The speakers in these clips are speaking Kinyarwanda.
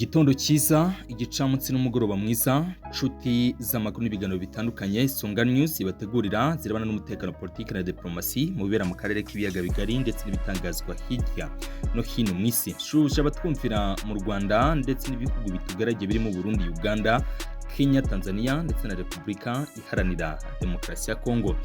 Igitondo cyiza, igicamunsi n'umugoroba mwiza, nshuti z'amakuru n'ibiganiro bitandukanye Isonga News ibategurira zirebana n'umutekano, politiki na diplomasi mu bibera mu karere k'ibiyaga bigari ndetse n'ibitangazwa hirya no hino mu isi. Shuje abatwumvira mu Rwanda ndetse n'ibihugu bitugaragiye birimo Burundi, Uganda, Kenya, Tanzania ndetse na Repubulika Iharanira Demokarasi ya Kongo.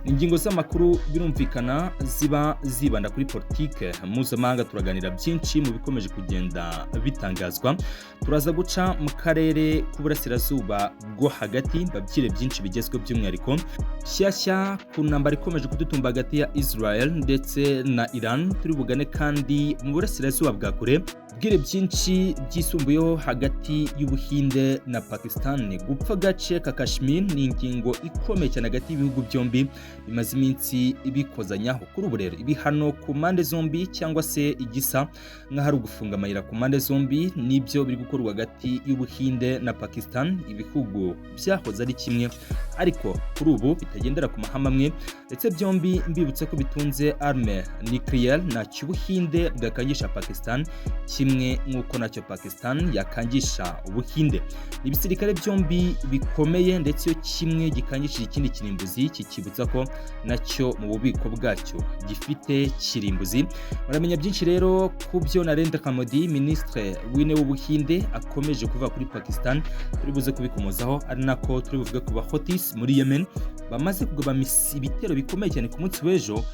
Ingingo z'amakuru birumvikana ziba zibanda kuri politike mpuzamahanga, turaganira byinshi mu bikomeje kugenda bitangazwa. Turaza guca mu karere k'uburasirazuba bwo hagati, babyire byinshi bigezweho, by'umwihariko shyashya ku ntambara ikomeje kudutumba hagati ya Israel ndetse na Iran. Turi bugane kandi mu burasirazuba bwa kure, bwire byinshi byisumbuyeho hagati y'Ubuhinde na Pakistan. Gupfa agace ka Kashmir ni ingingo ikomeye cyane hagati y'ibihugu byombi bimaze iminsi bikozanyaho. Kuri ubu rero ibihano ku mpande zombi cyangwa se igisa nk'ahari ugufunga amayira ku mpande zombi nibyo biri gukorwa hagati y'Ubuhinde na Pakistan, ibihugu byahoze ari kimwe ariko kuri ubu bitagendera ku mahame amwe, ndetse byombi mbibutse ko bitunze arme nucléaire. Ntacyo Ubuhinde bwakangisha Pakistan kimwe nk'uko nacyo Pakistan yakangisha Ubuhinde. Ibisirikare byombi bikomeye, ndetse iyo kimwe gikangishije ikindi kirimbuzi kikibutsa ko nacyo mu bubiko bwacyo gifite kirimbuzi. Muramenya byinshi rero ku byo Narendra Modi, ministre w'intebe w'Ubuhinde, akomeje kuva kuri Pakistan. Turi buze kubikomozaho, ari nako turi buvuge ku Houthis muri Yemen bamaze kugaba ibitero bikomeye cyane ku munsi w'ejo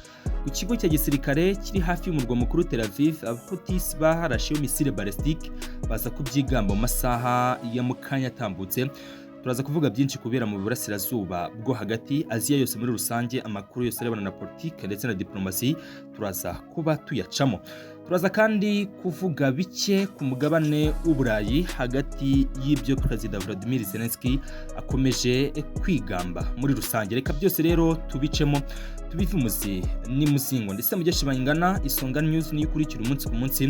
ku kigo cya gisirikare kiri hafi y'umurwa mukuru Tel Aviv. Houthis baharasheho missile balistique, baza kubyigamba mu masaha ya mukanya atambutse. Turaza kuvuga byinshi kubera mu burasirazuba bwo hagati, Aziya yose muri rusange, amakuru yose arebana na politike ndetse na diplomasi turaza kuba tuyacamo. Turaza kandi kuvuga bike ku mugabane w'Uburayi hagati y'ibyo Perezida Vladimir Zelensky akomeje kwigamba muri rusange. Reka byose rero tubicemo, tubive umuzi n'imuzingo, ndetse mugeshe bangana. Isonga News niyo ukurikira umunsi ku munsi.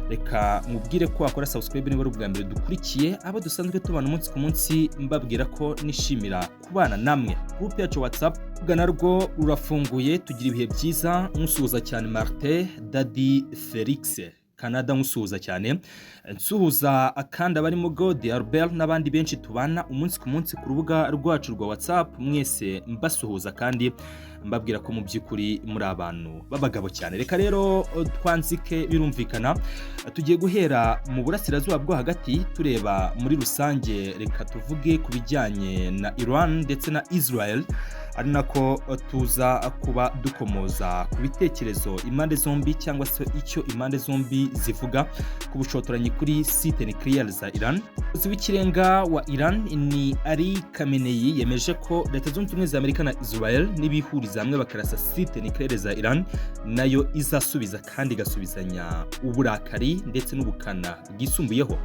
Reka mubwire ko wakora subscribe niba ari ubwa mbere dukurikiye. Abo dusanzwe tubana umunsi ku munsi, mbabwira ko nishimira kubana namwe. Group yacu WhatsApp narwo rurafunguye. Tugira ibihe byiza. Nkusuhuza cyane Martin Dadi Felix Canada, nkusuhuza cyane, nsuhuza akandi abarimo God Albert n'abandi benshi tubana umunsi ku munsi ku rubuga rwacu rwa WhatsApp. Mwese mbasuhuza kandi mbabwira ko mu by'ukuri muri abantu b'abagabo cyane. Reka rero twanzike. Birumvikana tugiye guhera mu burasirazuba bwo hagati, tureba muri rusange. Reka tuvuge ku bijyanye na Iran ndetse na Israel, ari nako tuza kuba dukomoza ku bitekerezo impande zombi cyangwa se icyo impande zombi zivuga ku bushotoranyi kuri site nucléaire za Iran. Umuyobozi w'ikirenga wa Iran ni Ali Khamenei yemeje ko Leta Zunze Ubumwe za Amerika na Israel nibihuriza hamwe bakarasa site nucléaire za Iran, nayo izasubiza kandi igasubizanya uburakari ndetse n'ubukana bwisumbuyeho.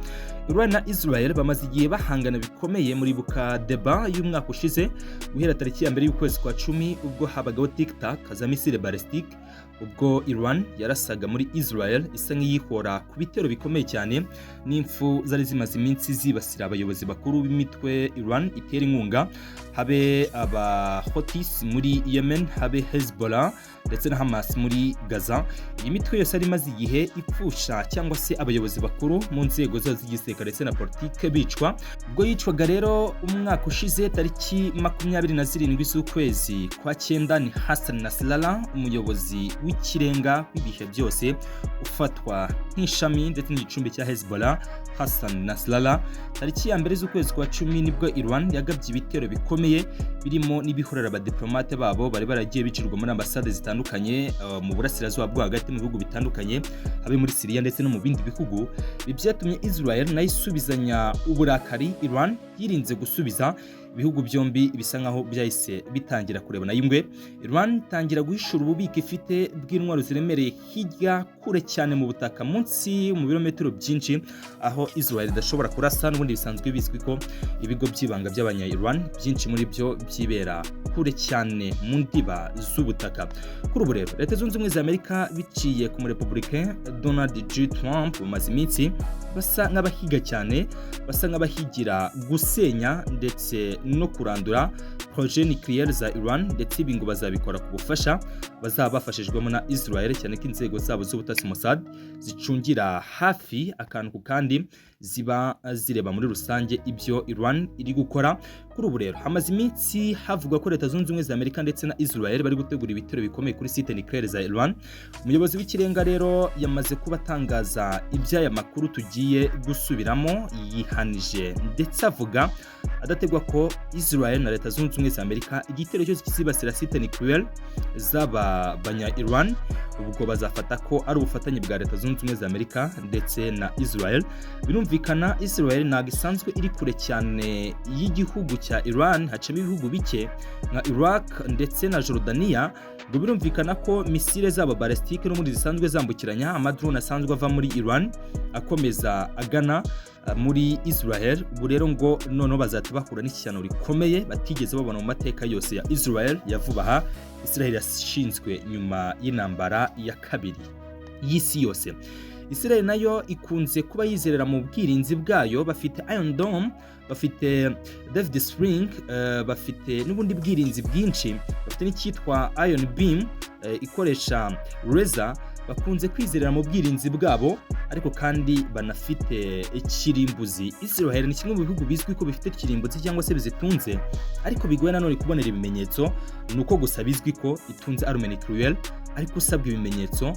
Iran na Israel bamaze igihe bahangana bikomeye. Muri buka deba y'umwaka ushize, guhera tariki ya 1 y'ukwezi kwa 10, ubwo habagaho tic-tac za missile balistique, ubwo Iran yarasaga muri Israel isa nk'iyihora ku bitero bikomeye cyane n'imfu zari zimaze iminsi zibasira abayobozi bakuru b'imitwe Iran itera inkunga, habe aba Houthis muri Yemen, habe Hezbollah ndetse na Hamas muri Gaza. Iyi mitwe yose yari imaze igihe ipfusha cyangwa se abayobozi bakuru mu nzego zose z'igisirikare ndetse na politike bicwa. Ubwo yicwaga rero umwaka ushize tariki 27 z'ukwezi kwa 9 ni Hassan Nasrallah, umuyobozi w'ikirenga w'ibihe byose ufatwa nk'ishami ndetse n'igicumbi cya Hezbollah. Hassan Nasrallah, tariki ya 1 z'ukwezi kwa 10 nibwo Iran yagabye ibitero bikomeye birimo n'ibihorera abadiplomate babo bari baragiye bicirwa muri ambasade zitandukanye mu burasirazuba bwo hagati, mu bihugu bitandukanye, habe muri Syria ndetse no mu bindi bihugu. Ibi byatumye Israel nayo isubizanya uburakari. Iran yirinze gusubiza. Ibihugu byombi bisa nkaho byahise bitangira kurebana y'ingwe. Iran itangira guhishura ububiko ifite bw'intwaro ziremereye hirya kure cyane mu butaka, munsi mu birometero byinshi, aho Israel idashobora kurasa. N'ubundi bisanzwe bizwi ko ibigo by'ibanga by'abanya Iran byinshi muri byo byibera kure cyane mu ndiba z'ubutaka. Kuri ubu rero Leta Zunze Ubumwe za Amerika biciye ku murepublicain Donald J Trump bamaze iminsi basa nk'abahiga cyane, basa nk'abahigira gusenya ndetse no kurandura projet nucléaire za Iran, ndetse ibi ngo bazabikora ku bufasha bazaba bafashijwemo na Israel, cyane ko inzego zabo z'ubutasi Mossad zicungira hafi akantu ku kandi. Ziba zireba muri rusange ibyo Iran iri gukora kuri ubu. Rero hamaze iminsi havugwa ko Leta Zunze Ubumwe za Amerika ndetse na Israel bari gutegura ibitero bikomeye kuri site nucléaire za Iran. Umuyobozi w'ikirenga rero yamaze kuba atangaza iby'aya makuru tugiye gusubiramo, yihanije ndetse avuga adategwa ko Israel na Leta Zunze Ubumwe za Amerika, igitero cyose kizibasira site nucléaire z'aba banya Iran, ubwo bazafata ko ari ubufatanye bwa Leta Zunze Ubumwe za Amerika ndetse na Israel. Birumvikana, Israel ntabwo isanzwe iri kure cyane y'igihugu cya Iran, hacamo ibihugu bike nka Iraq ndetse na Jordania. Ngo birumvikana ko missile zabo balistique n'ubundi zisanzwe zambukiranya amadrone asanzwe ava muri Iran akomeza agana muri Israel. Ubu rero ngo noneho bazahita bahura n'ishyano rikomeye batigeze babona mu mateka yose ya Israel ya vuba aha. Israel yashinzwe nyuma y'intambara ya kabiri y'isi yose. Israel nayo ikunze kuba yizerera mu bwirinzi bwayo. Bafite Iron Dome, bafite David Sling, bafite n'ubundi bwirinzi bwinshi, bafite n'icyitwa Iron Beam ikoresha laser. Bakunze kwizerera mu bwirinzi bwabo, ariko kandi banafite kirimbuzi. Israel ni kimwe mu bihugu bizwi ko bifite kirimbuzi cyangwa se bizitunze, ariko bigoye nanone kubonera ibimenyetso. Ni uko gusa bizwi ko itunze arme nucléaire, ariko usabwa ibimenyetso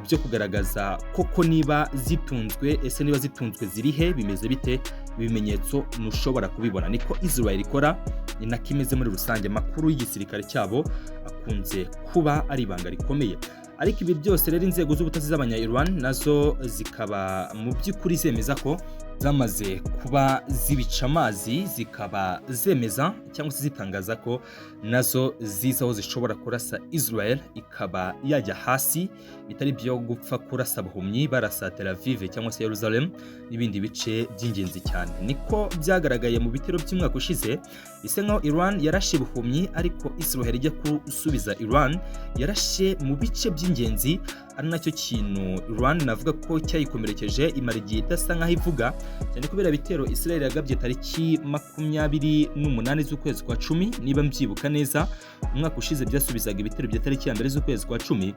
byo kugaragaza koko niba zitunzwe, ese niba zitunzwe zirihe, bimeze bite, ibimenyetso ntushobora kubibona. Niko Israel ikora, ni nako imeze muri rusange. Amakuru y'igisirikare cyabo akunze kuba ari ibanga rikomeye. Ariko ibi byose rero, inzego z'ubutasi z'abanya Iran nazo zikaba mu by'ukuri zemeza ko zamaze kuba zibica amazi, zikaba zemeza cyangwa se zitangaza ko nazo zizi aho zishobora kurasa Israel ikaba yajya hasi, bitari byo gupfa kurasa buhumyi barasa Tel Aviv cyangwa se Jerusalem n'ibindi bice by'ingenzi cyane. Niko byagaragaye mu bitero by'umwaka ushize, bisa nkaho Iran yarashe buhumyi, ariko Israel ijya gusubiza Iran yarashe mu bice by'ingenzi, ari nacyo kintu Iran navuga ko cyayikomerekeje, imara igihe idasa nkaho ivuga cyane kubera ibitero Israel yagabye tariki 28 z'ukwezi kwa 10, niba mbyibuka neza, umwaka ushize, byasubizaga ibitero bya tariki ya 1 z'ukwezi kwa 10.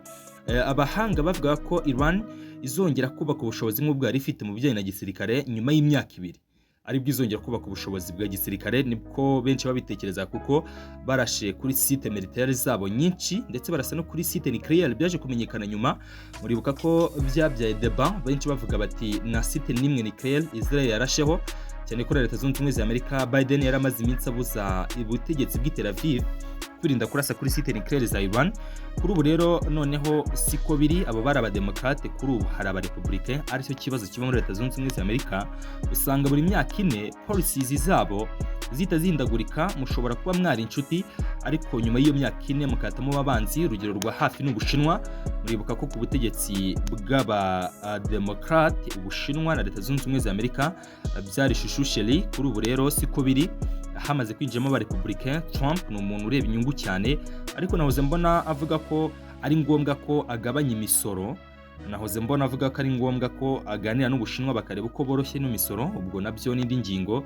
Abahanga bavuga ko Iran izongera kubaka ubushobozi nk'ubwo yari ifite mu bijyanye na gisirikare nyuma y'imyaka 2, aribwo izongera kubaka ubushobozi bwa gisirikare. Nibwo benshi babitekereza, kuko barashe kuri site militaire zabo nyinshi, ndetse barasa no kuri site nucléaire. Byaje kumenyekana nyuma, muribuka ko byabyaye débat, benshi bavuga bati na site n'imwe nucléaire Israel yarasheho, cyane ko Leta Zunze Ubumwe za Amerika, Biden, yari amaze iminsi abuza ubutegetsi bw'i Tel Aviv kwirinda kurasa kuri site nucléaire za Iran. Kuri ubu rero noneho siko biri, abo bari abademokrate, kuri ubu hari abarepublicain, aricyo kibazo kiba muri Leta Zunze Ubumwe za Amerika. Usanga buri myaka 4 policies zabo zihita zihindagurika. Mushobora kuba mwari inshuti, ariko nyuma y'iyo myaka 4 mugahita muba abanzi. Urugero rwa hafi ni Ubushinwa. Muribuka ko ku butegetsi bw'abademokrate, Ubushinwa na Leta Zunze Ubumwe za Amerika byari chouchou chéri. Kuri ubu rero siko biri, hamaze kwinjiramo abarepublicain. Trump ni umuntu ureba inyungu cyane, ariko nahoze mbona avuga ko ari ngombwa ko agabanya imisoro, nahoze mbona avuga ko ari ngombwa ko aganira n'Ubushinwa bakareba uko boroshye n'imisoro. Ubwo nabyo n'indi ngingo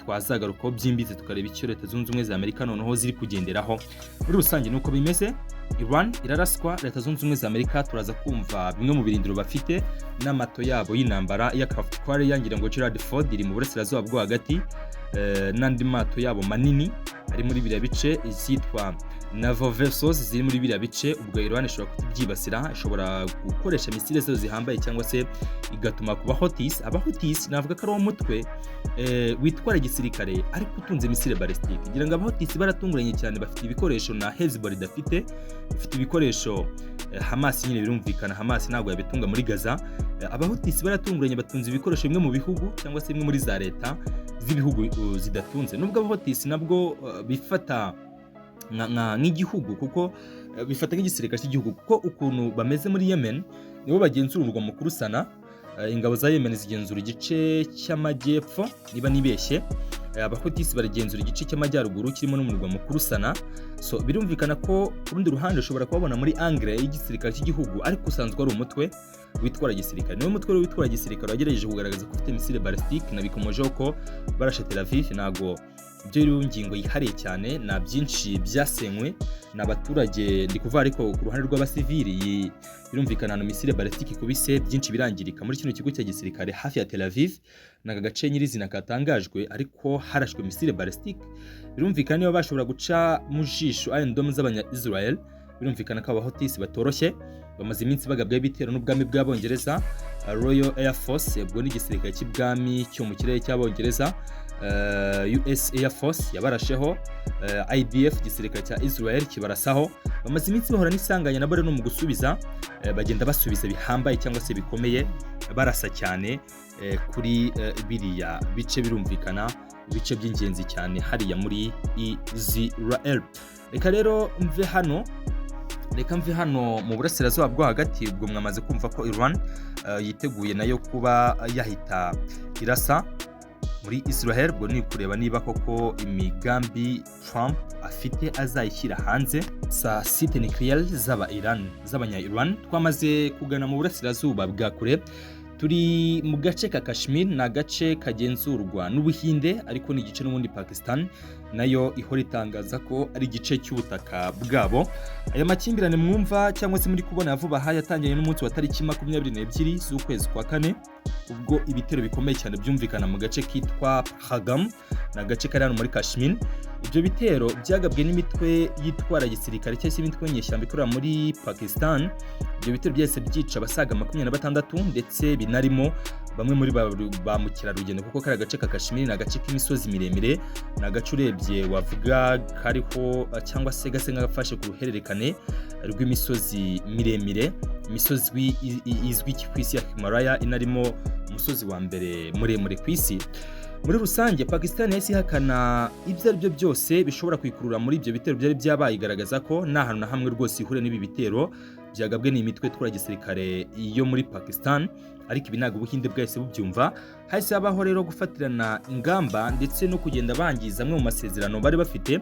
twazagarukaho byimbitse, tukareba icyo Leta Zunze Ubumwe za Amerika noneho ziri kugenderaho. Muri rusange nuko bimeze, Iran iraraswa, Leta Zunze Ubumwe za Amerika turaza kumva bimwe mu birindiro bafite n'amato yabo y'intambara aircraft carrier, ngira ngo Gerald Ford iri mu burasirazuba bwo hagati, n'andi mato yabo manini ari muri biriya bice, izitwa naval vessels ziri muri biriya bice. Ubwo Iran ishobora kubyibasira, ishobora gukoresha missile zayo zihambaye cyangwa se igatuma ku Bahotis. Abahotis navuga ko ari uwo mutwe witwara gisirikare ariko utunze missile balistique. Ngira ngo Abahotis baratunguranye cyane, bafite ibikoresho na Hezbollah idafite, bafite ibikoresho Hamas nyine, birumvikana Hamas ntabwo yabitunga muri Gaza. Abahotis baratunguranye, batunze ibikoresho bimwe mu bihugu cyangwa se bimwe muri za leta z'ibihugu zidatunze, nubwo Abahotis nabwo bifata nk'igihugu, kuko bifata nk'igisirikare cy'igihugu, kuko ukuntu bameze muri Yemen nibo bagenzura umurwa mukuru Sana. Ingabo za Yemen zigenzura igice cy'amajyepfo niba nibeshye, Abahutisi baragenzura igice cy'amajyaruguru kirimo n'umurwa mukuru Sana. So birumvikana ko ku rundi ruhande ushobora kubabona muri angle y'igisirikare cy'igihugu, ariko usanzwe ari umutwe witwara gisirikare. Niwo mutwe witwara gisirikare wagerageje kugaragaza ko ufite missile balistique. Nabikomojeho ko barashe Tel Aviv, ntago Ibyo rero ingingo yihariye cyane na byinshi byasenywe ni abaturage, ndi kuvuga ariko ku ruhande rw'abasivili. Birumvikana, ahantu missile balistique ikubise byinshi birangirika muri kino kigo cya gisirikare hafi ya Tel Aviv. Ni aka gace nyirizina katangajwe, ariko harashwe missile balistique. Birumvikana, niba bashobora guca mu jisho Iron Dome z'abanya Israel, birumvikana ko Abahutisi batoroshye. Bamaze iminsi bagabwaho ibitero n'ubwami bw'Abongereza, Royal Air Force, ubwo ni igisirikare cy'ibwami cyo mu kirere cy'Abongereza. US Air Force yabarasheho, IDF, igisirikare cya Israel, kibarasaho. Bamaze iminsi bahora n'isanganya nabo rero mu gusubiza, bagenda basubiza bihambaye cyangwa se bikomeye, barasa cyane kuri biriya bice. Birumvikana, ibice by'ingenzi cyane hariya muri Israel. Reka rero mve hano, reka mve hano mu Burasirazuba bwo Hagati. Ubwo mwamaze kumva ko Iran yiteguye nayo kuba yahita irasa muri Israel. Ubwo ni kureba niba koko imigambi Trump afite azayishyira hanze sa site nucléaire z'aba Iran, z'abanya Iran. Twamaze kugana mu Burasirazuba bwa Kure, turi mu gace ka Kashmir. Ni agace kagenzurwa n'Ubuhinde, ariko ni igice n'ubundi Pakistan nayo ihora itangaza ko ari igice cy'ubutaka bwabo. Aya makimbirane mwumva cyangwa se muri kubona vuba aha yatangiranye n'umunsi wa tariki 22 z'ukwezi kwa kane, ubwo ibitero bikomeye cyane byumvikana mu gace kitwa Pahalgam. Ni agace kari hano muri Kashmir. Ibyo bitero byagabwe n'imitwe yitwara gisirikare cyangwa se imitwe y'inyeshyamba ikorera muri Pakistan. Ibyo bitero byahise byica abasaga 26, ndetse binarimo bamwe muri ba mukerarugendo, kuko kari agace ka Kashmir ni agace k'imisozi miremire. Ni agace urebye wavuga kariho cyangwa se gasa nk'agafashe ku ruhererekane rw'imisozi miremire, imisozi izwi ku isi ya Himalaya, inarimo umusozi wa mbere muremure ku isi. Muri rusange, Pakistan yahise ihakana ibyo ari byo byose bishobora kwikurura muri ibyo bitero byari byabaye, igaragaza ko nta hantu na hamwe rwose ihuriye n'ibi bitero byagabwe n'imitwe itwara gisirikare yo muri Pakistan. Ariko ibi ntabwo Ubuhinde bwahise bubyumva. Hahise habaho rero gufatirana ingamba ndetse no kugenda bangiza amwe mu masezerano bari bafite.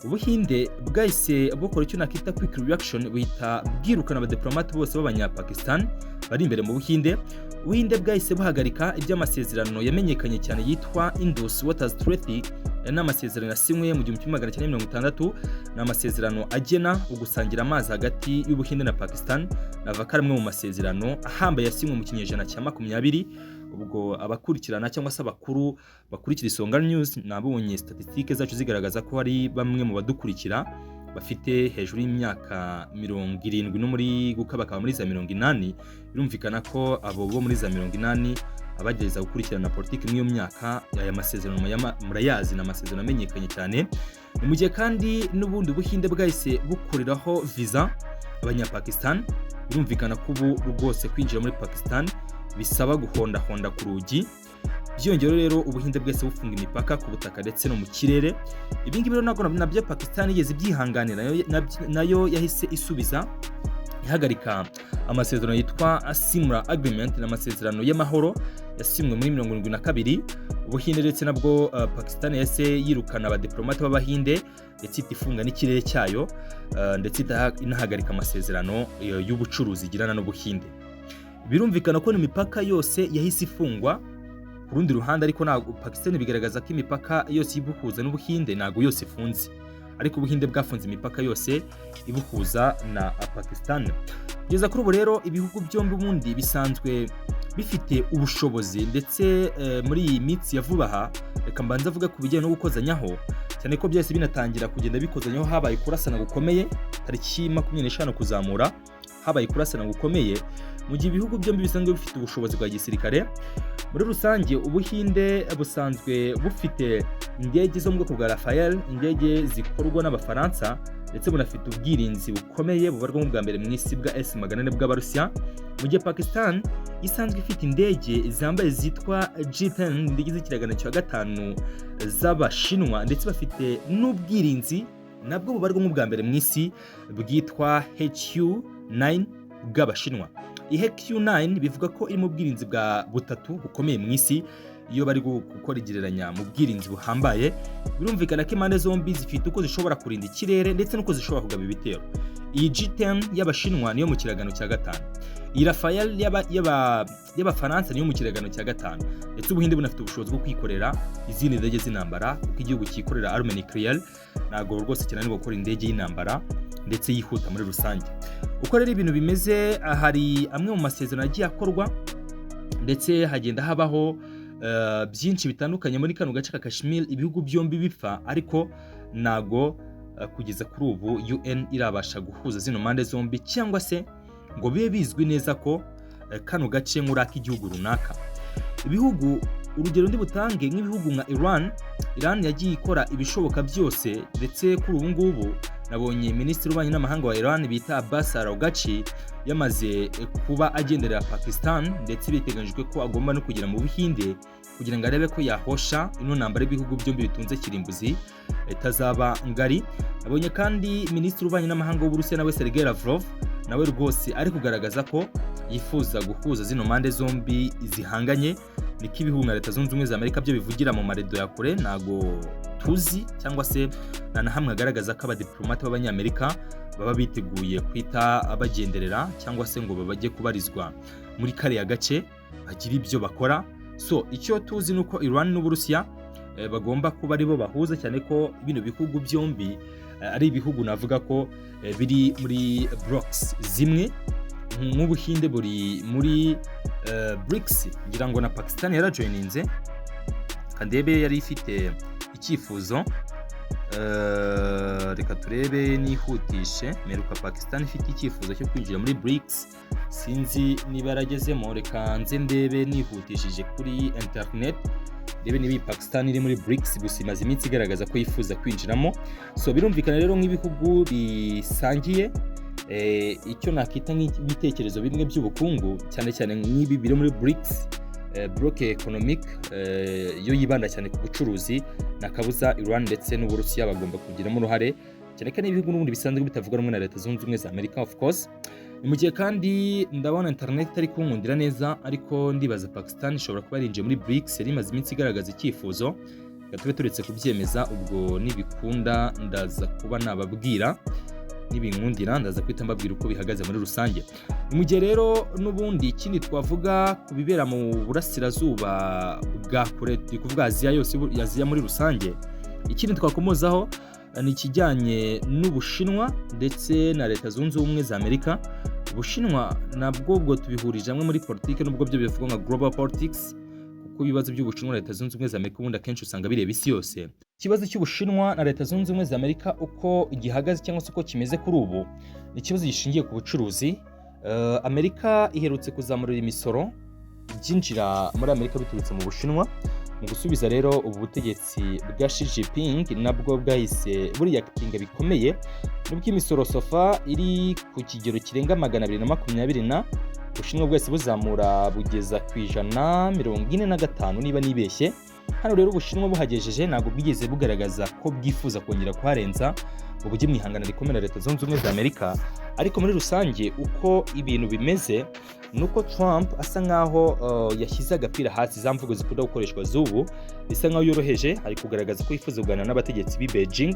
Ubuhinde bwahise bukora icyo nakita quick reaction, buhita bwirukana abadiplomate bose b'Abanyapakistan bari imbere mu Buhinde. Ubuhinde bwahise buhagarika iby'amasezerano yamenyekanye cyane yitwa Indus Waters Treaty. Aya ni amasezerano yasinywe mu 1960. Ni amasezerano agena ugusangira amazi hagati y'Ubuhinde na Pakistan. Navuga ko ari amwe mu masezerano ahambaye yasinywe mu kinyejana cya 20. Ubwo abakurikirana cyangwa se abakuru bakurikira Isonga News, nabonye statistique zacu zigaragaza ko hari bamwe mu badukurikira bafite hejuru y'imyaka 70 no muri gukabakaba muri za 80. Birumvikana ko abo bo muri za 80, abagerageza gukurikirana politiki muri iyo myaka, aya masezerano murayazi. Ni amasezerano amenyekanye cyane. Ni mu gihe kandi n'ubundi Ubuhinde bwahise bukuriraho visa Abanyapakistan. Birumvikana ko ubu rwose kwinjira muri Pakistan bisaba guhondahonda ku rugi. Byiyongereho rero, Ubuhinde bwese bufunga imipaka ku butaka ndetse no mu kirere. Ibi ngibi rero ntabwo nabyo Pakistan yigeze ibyihanganira. Nayo yahise isubiza ihagarika amasezerano yitwa Simla Agreement, ni amasezerano y'amahoro yasinywe muri 72. Ubuhinde ndetse nabwo Pakistan yahise yirukana abadiplomate b'Abahinde, ndetse ihita ifunga n'ikirere cyayo, ndetse inahagarika amasezerano y'ubucuruzi igirana n'Ubuhinde. Birumvikana ko imipaka yose yahise ifungwa. Ku rundi ruhande ariko, ntabwo Pakistan bigaragaza ko imipaka yose ibuhuza n'Ubuhinde ntabwo yose ifunze, ariko Ubuhinde bwafunze imipaka yose ibuhuza na Pakistan. Kugeza kuri ubu rero, ibihugu byombi ubundi bisanzwe bifite ubushobozi, ndetse muri iyi minsi ya vuba aha, reka mbanze avuga ku bijyanye no gukozanyaho, cyane ko byahise binatangira kugenda bikozanyaho. Habaye kurasana gukomeye tariki 25 kuzamura, habaye kurasana gukomeye, mu gihe ibihugu byombi bisanzwe bifite ubushobozi bwa gisirikare. Muri rusange, Ubuhinde busanzwe bufite indege zo mu bwoko bwa Rafale, indege zikorwa n'Abafaransa, ndetse bunafite ubwirinzi bukomeye bubarwa nk'ubwa mbere mu isi bwa S 400 bw'Abarusiya, mu gihe Pakistan isanzwe ifite indege zambaye zitwa J10, indege z'ikiragano cya gatanu z'Abashinwa, ndetse bafite n'ubwirinzi nabwo bubarwa nk'ubwa mbere mu isi bwitwa HQ9 bw'Abashinwa. Iyi HQ9 bivuga ko iri mu bwirinzi bwa butatu bukomeye mu isi iyo bari gukora igereranya mu bwirinzi buhambaye. Birumvikana ko impande zombi zifite uko zishobora kurinda ikirere ndetse n'uko zishobora kugaba ibitero. Iyi J10 y'Abashinwa niyo mu kiragano cya gatanu. Iyi Rafale y'Abafaransa niyo mu kiragano cya gatanu, ndetse Ubuhinde bunafite ubushobozi bwo kwikorera izindi ndege z'intambara, kuko igihugu cyikorera arme nucléaire ntabwo rwose kinanirwa gukora indege y'intambara ndetse yihuta muri rusange. Uko rero ibintu bimeze, hari amwe mu masezerano agiye akorwa ndetse hagenda habaho byinshi bitandukanye muri kano gace ka Kashmir ibihugu byombi bipfa, ariko ntago kugeza kuri ubu UN irabasha guhuza zino mpande zombi cyangwa se ngo bibe bizwi neza ko kano gace nk'uri ak'igihugu runaka. Ibihugu, urugero ndi butange nk'ibihugu nka Iran. Iran yagiye ikora ibishoboka byose, ndetse kuri ubu ngubu nabonye minisitiri w'ububanyi n'amahanga wa Iran bita Abbas Araghchi yamaze kuba agenderera Pakistan, ndetse biteganyijwe ko agomba no kugera mu Buhinde kugira ngo arebe ko yahosha ino ntambara y'ibihugu byombi bitunze kirimbuzi itazaba ngari. Nabonye kandi minisitiri w'ububanyi n'amahanga w'Uburusiya nawe Sergei Lavrov nawe rwose ari kugaragaza ko yifuza guhuza zino mpande zombi zihanganye. Niko ibihugu nka Leta Zunze Ubumwe za Amerika byo bivugira mu maredo ya kure, ntago tuzi cyangwa se nta na hamwe hagaragaza ko abadiplomate b'Abanyamerika baba biteguye kwita bagenderera cyangwa se ngo bajye kubarizwa muri kariya gace bagira ibyo bakora. So icyo tuzi ni uko Iran n'Uburusiya bagomba kuba aribo bahuza, cyane ko bino bihugu byombi ari ibihugu navuga ko biri muri blocs zimwe, nk'Ubuhinde buri muri BRICS. Ngira ngo na Pakistan yarajoininze, kandebe yari ifite icyifuzo. Reka turebe nihutishe. Meruka Pakistan ifite icyifuzo cyo kwinjira muri BRICS, sinzi niba yaragezemo. Reka nze ndebe nihutishije kuri internet, ndebe niba iyi Pakistan iri muri BRICS. Gusa imaze iminsi igaragaza ko yifuza kwinjiramo. So birumvikana rero, nk'ibihugu bisangiye icyo nakita nk'ibitekerezo bimwe by'ubukungu, cyane cyane nk'ibi biri muri BRICS, bloc économique yo yibanda cyane ku bucuruzi, na kabuza Iran ndetse n'Uburusiya bagomba kugiramo uruhare, cyane ko n'ibihugu n'ubundi bisanzwe bitavuga rumwe na Leta Zunze Ubumwe za Amerika, of course. Ni mu gihe kandi ndabona internet itari kunkundira neza, ariko ndibaza Pakistan ishobora kuba yarinjiye muri BRICS, yari imaze iminsi igaragaza icyifuzo. Reka tube turetse kubyemeza, ubwo nibikunda ndaza kuba nababwira, nibinkundira ndaza guhita mbabwira uko bihagaze muri rusange. Ni mu gihe rero n'ubundi ikindi twavuga ku bibera mu burasirazuba bwa kure, turi kuvuga Aziya yose, Aziya muri rusange. Ikindi twakomozaho ni ikijyanye n'Ubushinwa ndetse na Leta Zunze Ubumwe za Amerika. Ubushinwa nabwo ubwo tubihurije hamwe muri politiki, nubwo byo bivugwa nka global politics, kuko ibibazo by'Ubushinwa na Leta Zunze Ubumwe za Amerika ubundi akenshi usanga bireba isi yose. Ikibazo cy'Ubushinwa na Leta Zunze Ubumwe za Amerika uko gihagaze cyangwa se uko kimeze kuri ubu, ni ikibazo gishingiye ku bucuruzi. Amerika iherutse kuzamurira imisoro ibyinjira muri Amerika biturutse mu Bushinwa. Mu gusubiza rero, ubu butegetsi bwa Xi Jinping nabwo bwahise buriyakitinga bikomeye. Nubwo imisoro so far iri ku kigero kirenga 220, na Ubushinwa bwese buzamura bugeza ku 145 niba nibeshye. Hano rero Ubushinwa buhagejeje ntabwo bwigeze bugaragaza ko bwifuza kongera kuharenza ngo bujye mu ihangana rikomeye na Leta Zunze Ubumwe za Amerika. Ariko muri rusange uko ibintu bimeze ni uko Trump asa nkaho yashyize agapira hasi, za mvugo zikunda gukoreshwa z'ubu, bisa nkaho yoroheje, ari kugaragaza ko yifuza kuganira n'abategetsi b'i Beijing,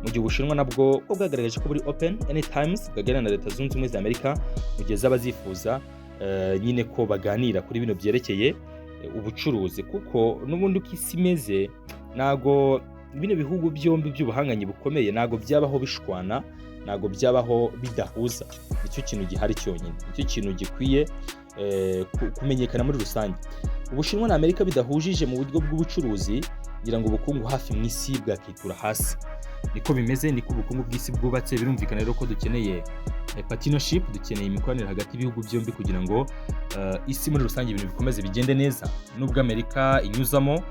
mu gihe Ubushinwa nabwo bwo bwagaragaje ko buri open anytimes bwaganira na Leta Zunze Ubumwe za Amerika mu gihe zaba zifuza nyine ko baganira kuri bino byerekeye ubucuruzi, kuko n'ubundi uko isi imeze ntago bino bihugu byombi by'ubuhangange bukomeye ntago byabaho bishwana, ntago byabaho bidahuza. Nicyo kintu gihari cyonyine, nicyo kintu gikwiye kumenyekana muri rusange. Ubushinwa na Amerika bidahujije mu buryo bw'ubucuruzi, ngira ngo ubukungu hafi mu isi bwakitura hasi. Niko bimeze, niko ubukungu bw'isi bwubatse. Birumvikana rero ko dukeneye partnership, dukeneye imikoranire hagati y'ibihugu byombi kugira ngo isi muri rusange ibintu bikomeze bigende neza. Nubwo Amerika inyuzamo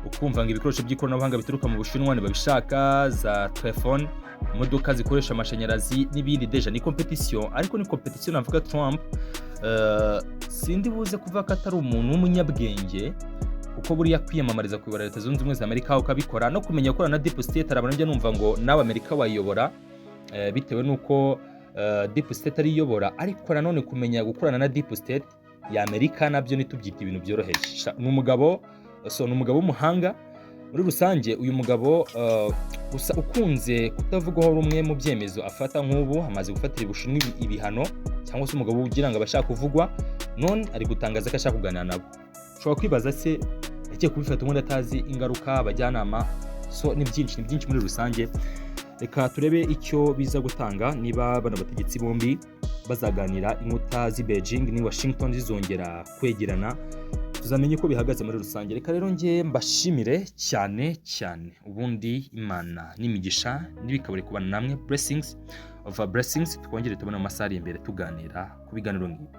ukumva ngo ibikoresho by'ikoranabuhanga bituruka mu Bushinwa ntibabishaka, za telefone, imodoka zikoresha amashanyarazi n'ibindi, déjà ni competition. Ariko ni competition navuga Trump sindi buze kuvuga ko atari umuntu w'umunyabwenge, kuko buriya kwiyamamariza kuyobora Leta Zunze Ubumwe za Amerika ukabikora no kumenya gukorana na deep state, arabona njya numva ngo nawe Amerika wayiyobora bitewe n'uko deep state ariyobora. Ariko nanone kumenya gukorana na deep state ya Amerika nabyo ntitubyita ibintu byoroheje. Ni umugabo, so ni umugabo w'umuhanga muri rusange. Uyu mugabo gusa ukunze kutavugwaho rumwe mu byemezo afata, nk'ubu amaze gufatira Ubushinwa ibihano. cyangwa se umugabo ugira ngo abashaka kuvugwa, none ari gutangaza ko ashaka kuganira nabo. Ushobora kwibaza se yagiye kubifata ubundi atazi ingaruka, abajyanama? So ni byinshi, ni byinshi muri rusange. Reka turebe icyo biza gutanga, niba bano bategetsi bombi bazaganira, inkuta z'i Beijing ni Washington zizongera kwegerana, tuzamenye uko bihagaze muri rusange. Reka rero njye mbashimire cyane cyane, ubundi Imana n'imigisha n'ibikabure kubana namwe. Blessings over blessings. Twongere tubone mu masaha ari imbere tuganira ku biganiro nk'ibi.